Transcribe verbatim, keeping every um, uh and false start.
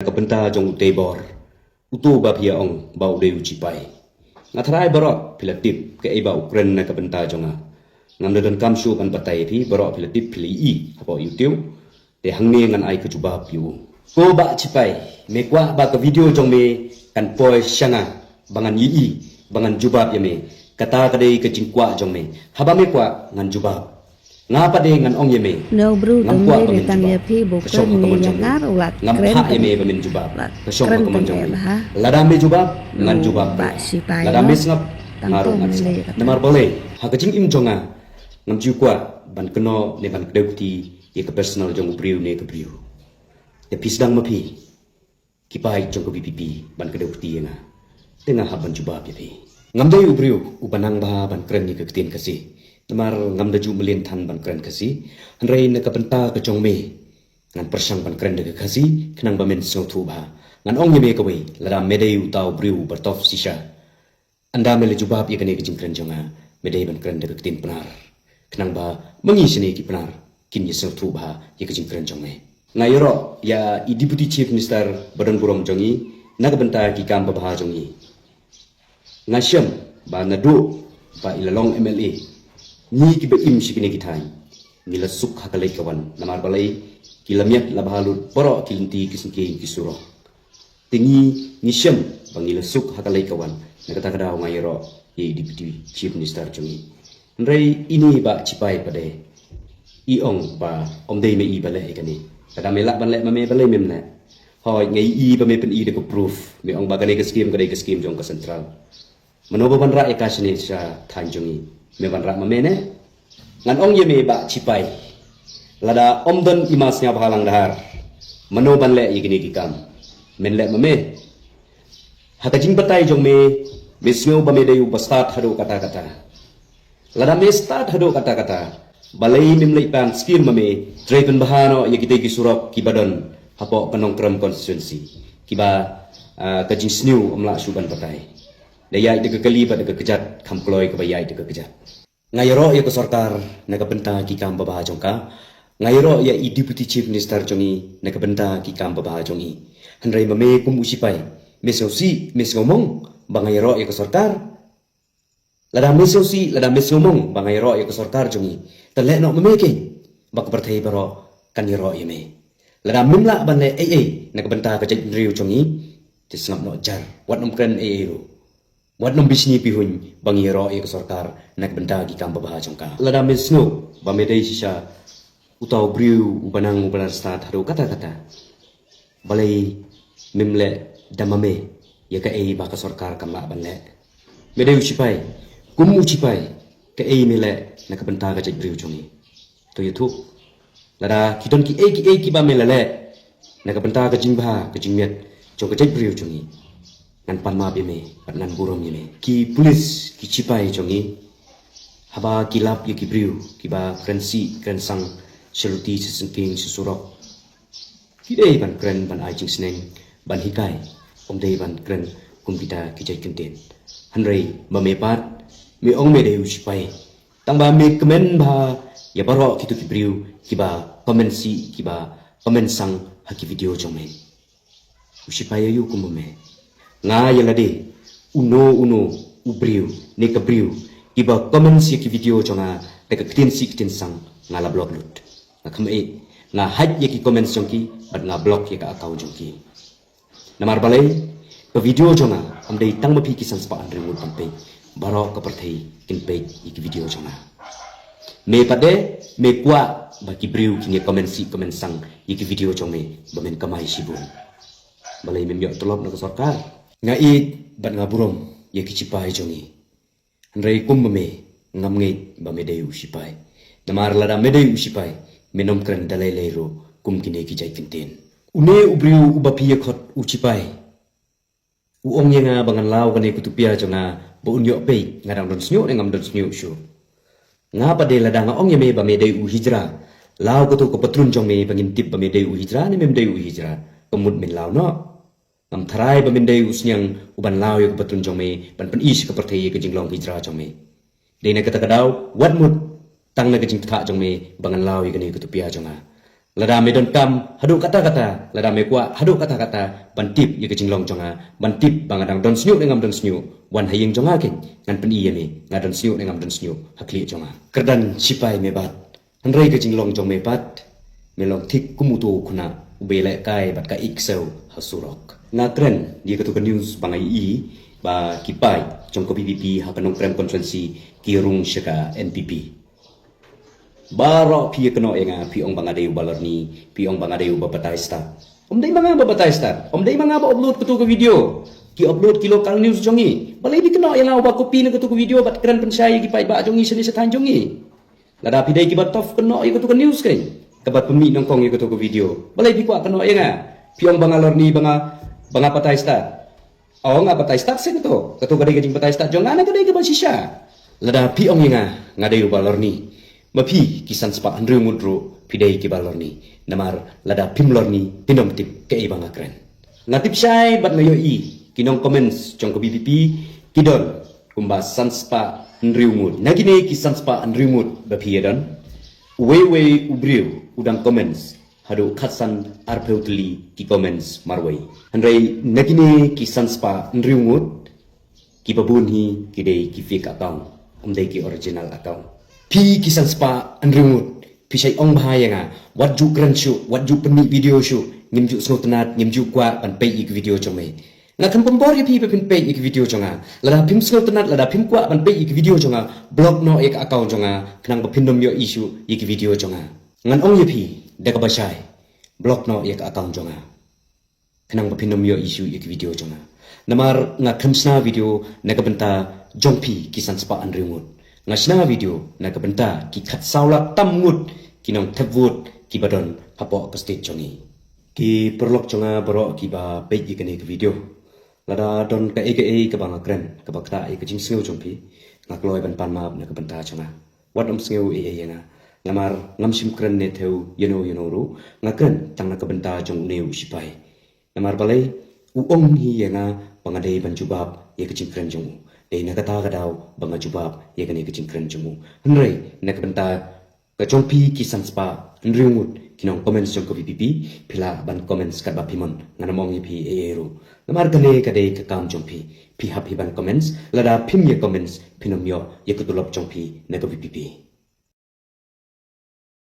ka bynta jong u Teibor, uto ba phi ong ba u dei u shipai. Nga tharai baroh phi la tip kaei ba u kren na ka bynta jong nga. Ngam da donkam shuh ban batai phi, baroh phi la tip, phi la ïohi hapoh YouTube. Te hangne ngan ai ka jubab ïa u. Ko bah shipai, me kwah ba ka video jong me kan poi sha nga ba ngan ïohi, ba ngan jubab ïa me? Kata ka dei ka jingkwah jong me. Haba me kwah ngan jubab. Nga pat de ngan ong ïa me, ngam kwah ba men jubab. Ka shong ha ka mon jong me. Ngam phah ïa me ba men jubab. Ka shong ha ka mon jong me. Lada me jubab, ngan jubab. Lada me sngap, nga ruh ngan sngap. Namar balei, ha ka jingim jong nga, ngam ju kwah ban kynnoh ne ban kdew kti ïa ka personal jong u briew ne ka briew. Te phi sdang ma phi, ki paid jong ka VPP, ban kdew kti ïa nga. Te nga hap ban jubab ïa phi. Ngam dei u briew uba nang bha ban kren ïa ka ktien Khasi. Namar ngam da ju mlien than ban kren Khasi. Hynrei na ka bynta ka jong me, ngan pyrshang ban kren da ka Khasi khnang ba men sngewthuh bha. Ngan ong ïa me kawei, lada me dei uta u briew uba tough shisha, ynda me la jubab ïa kane ka jingkren jong nga, me dei ban kren da ka ktien Pnar, khnang ba ma ngi shane ki Pnar kin ïa sngewthuh bha ïa ka jingkren jong me. Nga ïaroh ïa i Deputy Chief Minister ba don burom jong ngi na ka bynta ki kam babha jong ngi. Nga shem ba naduh ba i la long MLA, ngi kiba im sha kine ki thaiñ, ngi la suk ha ka leit ka wan. Namar balei? Ki la miat la bha lut baroh ki lynti, ki syngkien, ki surok. Te ngi, ngi shem ba ngi la suk ha ka leit ka wan. Na kata ka daw nga ïaroh ïa i Deputy Chief Minister jong ngi. Hynrei ine i bah shipai pat de, i ong ba ym dei me i ba leh ïa kane. Lada me lah ban leh ma me, balei mem leh? Hooid, nga i ba me pyni da ka proof. Me ong ba kane ka skim ka dei ka skim jong ka central. Mano ba wanrah ïa ka shane sha thaiñ jong ngi? Me wanrah ma me ne? Ngan ong ïa me bah shipai, lada ym don i ma Sniawbhalang Dhar, mano ban leh ïa kine ki kam? Men leh ma me. Ha ka jingbatai jong me, me sngew ba me dei uba stad haduh katta katta. Lada me stad haduh katta katta, balei mem leit pan skim ma me, trei pynbha noh ïa kitei ki surok kiba don hapoh ka Nongkrem constituency, kiba, ah, ka jingsniew ym lah shuh ban batai. Da ïaid da ka kali bad da ka kjat, kham kloi kaba ïaid da ka kjat. Nga ïaroh ïa ka sorkar na ka bynta ki kam babha jong ka. Nga ïaroh ïa i Deputy Chief Minister jong ngi na ka bynta ki kam babha jong ngi. Hynrei ma me kum u shipai, me sngewsih, me sngewmong ba nga ïaroh ïa ka sorkar? Lada me sngewsih, lada me sngewmong ba nga ïaroh ïa ka sorkar jong ngi, te leh noh ma me keiñ, ba ka pyrthei baroh kan ïaroh ïa me. Lada mem lah ban leh ei ei na ka bynta ka jaitbynriew jong ngi, te sngap noh jar, wat nym kren ei ei ruh. Wat nym bishni bihuiñ ba ngi ïaroh ïa ka sorkar na ka bynta ki kam babha jong ka. Lada me sngew ba me dei shisha uta u briew uba nang uba la stad haduh katta katta, balei mem leh da ma me ïa kaei ba ka sorkar kam lah ban leh? Me dei u shipai, kum u shipai, kaei me leh na ka bynta ka jaitbynriew jong ngi? To ïathuh. Lada ki don kiei kiei kiba me la leh na ka bynta ka jingbha ka jingmiat jong ka jaitbynriew jong ngi, ngan pan map ïa me bad ngan burom ïa me. Ki pulit, ki shipai jong ngi, haba ki lap ïa ki briew kiba kren sih kren sang sha luti, sha syngkien, sha surok, ki dei ban kren ban ai jingsneng, ban hikai, ym dei ban kren kum kita ki jait kyntien. Hynrei ma me pat, me ong me dei u shipai, tang ba me kmen bha ïa baroh kito ki briew kiba comment sih, kiba comment sang ha ki video jong me. U shipai aïu kum ma me? Nga ïa lade, uno uno u briew ne ka briew kiba comment sih ïa ki video jong nga da ka ktien sih ktien sang, nga la block lut. Nga kham eh, nga hide ïa ki comments jong ki bad nga block ïa ka account jong ki. Namar balei? Ka video jong nga kam dei tang ma phi ki san spah hynriew ngut ban peit, baroh ka pyrthei kin peit ïa ki video jong nga. Me pat de, me kwah ba ki briew kin ïa comment sih comment sang ïa ki video jong me ba men kamai shibun? Balei mem ïoh tulop na ka sorkar? Nga ïeit bad nga burom ïa ki shipai jong ngi. Hynrei kum ma me, ngam ngeit ba me dei u shipai. Namar lada me dei u shipai, men ym kren da lei lei ruh kum kine ki jait kyntien. Une u briew uba phi ïa khot u shipai, u ong ïa nga ba ngan law kane ka tupia jong nga ba un ïoh peit nga dang don shñiuh ne ngam don shñiuh shuh. Nga pat de, lada nga ong ïa me ba me dei u hijra, law kato ka patrun jong me ba ngin tip ba me dei u hijra ne mem dei u hijra. Ka mut men law noh. Ngam tharai ba men dei u sniang uban law ïa ka patrun jong me ban pyni sha ka pyrthei ïa ka jinglong hijra jong me. Dei na kata ka daw, wat mut tang na ka jingthoh jong me ba ngan law ïa kane ka tupia jong nga. Lada me donkam haduh katta katta, lada me kwah haduh katta katta ban tip ïa ka jinglong jong nga, ban tip ba nga dang don shñiuh ne ngam don shñiuh, wan ha ïing jong nga kein, ngan pyni ïa me nga don shñiuh ne ngam don shñiuh ha khlieh jong nga. Kyrdan shipai me bat, hynrei ka jinglong jong me pat me long thik kum uto u khynnah uba ïalehkai bad ka ïing ksew ha surok. Nga kren ïa katu ka news ba nga ïohi ba ki paid jong ka VPP ha ka Nongkrem constituency ki rung sha ka NPP. Baroh phi ïa kynnoh ïa nga, phi ong ba nga dei uba lorni, phi ong ba nga dei uba batai stad. Ym dei ma nga ba batai stad, ym dei ma nga ba upload katu ka video. Ki upload ki local news jong ngi. Balei phi kynnoh ïa nga uba copy na katu ka video bad kren pynshai ïa ki paidbah jong ngi shane sha thaiñ jong ngi? Lada phi dei kiba tough, kynnoh ïa katu ka news kein, kaba pynmih nyngkong ïa katu ka video. Balei phi kwah kynnoh ïa nga? Phi ong ba nga lorni, ba nga, ba nga batai stad. Ong, nga batai stad seh kato. Kato ka dei ka jingbatai stad jong nga ne ka dei kaba shisha? Lada phi ong ïa nga nga dei uba lorni, ma phi ki san spah hynriew ngut ruh phi dei kiba lorni. Namar lada phim lorni phin ym tip kaei ba nga kren. Nga tip shai bad nga ïohi ki nong comments jong ka VPP ki don kumba san spah hynriew ngut. Na kine ki san spah hynriew ngut ba phi ïa don, uwei uwei u briew u dang comments haduh khatsan arphew tylli ki comments marwei. Hynrei na kine ki san spah hynriew ngut, kiba bun hi ki dei ki fake account, ym dei ki original account. Phi ki san spah hynriew ngut, phi shait ong bha ïa nga, wat ju kren shuh, wat ju pynmih video shuh, ngim ju sngewtynnat, ngim ju kwah ban peit ïa ki video jong me. Nga khlem pynbor ïa phi ba phin peit ïa ki video jong nga. Lada phim sngewtynnat, lada phim kwah ban peit ïa ki video jong nga, block noh ïa ka account jong nga, khnang ba phin ym ïohi shuh ïa ki video jong nga. Ngan ong ïa phi da kaba shai, block noh ïa ka account jong nga, khnang ba phin ym ïohi shuh ïa ki video jong nga. Namar nga khlem shna video na ka bynta jong phi ki san spah hynriew ngut. Nga shna video na ka bynta ki khatsaw lak tam ngut ki nongthep vote kiba don hapoh ka state jong ngi. Ki paralok jong nga baroh kiba peit ïa kane ka video, lada don kaei kaei kaba nga kren kaba ktah ïa ka jingsngew jong phi, nga kloi ban pan map na ka bynta jong nga. Wat ym sngew ei ei ïa nga. Namar ngam shym kren ne thew ïano ïano ruh, nga kren tang na ka bynta jong une u shipai. Namar balei? U ong hi ïa nga ba nga dei ban jubab ïa ka jingkren jong u. Dei na kata ka daw ba nga jubab ïa kane ka jingkren jong u. Hynrei na ka bynta ka jong phi ki san spah hynriew ngut ki nong comments jong ka VPP, phi lah ban comments katba phi mon, ngan ym ong ïa phi ei ei ruh. Namar kane ka dei ka kam jong phi. Phi hap hi ban comments, lada phim ïa comments phin ym ïoh ïa ka tulop jong phi na ka VPP.